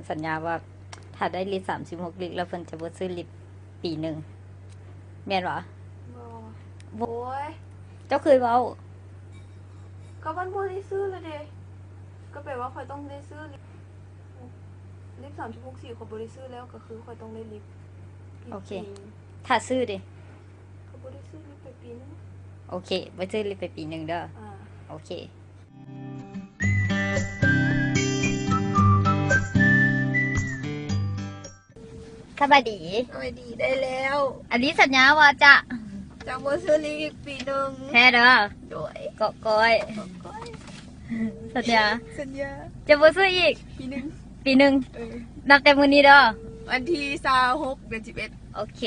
ສັນຍາວ່າຖ້າໄດ້ລິບສາມສິບຫົກລິບແລ້ວ ເພິ່ນຈະບໍ່ຊື້ລິບປີໜຶ່ງ ແມ່ນບໍ່? ບໍ່. ໂອ້ຍ ເຈົ້າຄືເວົ້າ ກໍມັນບໍ່ໄດ້ຊື້ແລ້ວເດ ກໍແປວ່າຂ້ອຍຕ້ອງໄດ້ຊື້ລິບ ລິບສາມສິບຫົກສີ ຂ້ອຍບໍ່ໄດ້ຊື້ແລ້ວ ກໍຄືຂ້ອຍຕ້ອງໄດ້ລິບ. ໂອເຄ ຖ້າຊື້ເດ? ກໍບໍ່ໄດ້ຊື້ລິບໄປປີໜຶ່ງ. ໂອເຄ ບໍ່ຊື້ລິບໄປປີໜຶ່ງເດີ. ໂອເຄ. ສະບາຍດີ. ສະບາຍດີ. ໄດ້ແລ້ວ. ອັນນີ້ສັນຍາວ່າຈະ ຈະບໍ່ຊື້ລິບອີກປີໜຶ່ງ. ແທ້ເດີ. ໂດຍ. ເກາະກ້ອຍ. ເກາະກ້ອຍ. ສັນຍາ. ສັນຍາ. ຈະບໍ່ຊື້ອີກ. ປີໜຶ່ງ. ປີໜຶ່ງ. ເອີ. ນັບແຕ່ມື້ນີ້ເດີ. ວັນທີຊາວຫົກ ເດືອນສິບເອັດ. ໂອເຄ.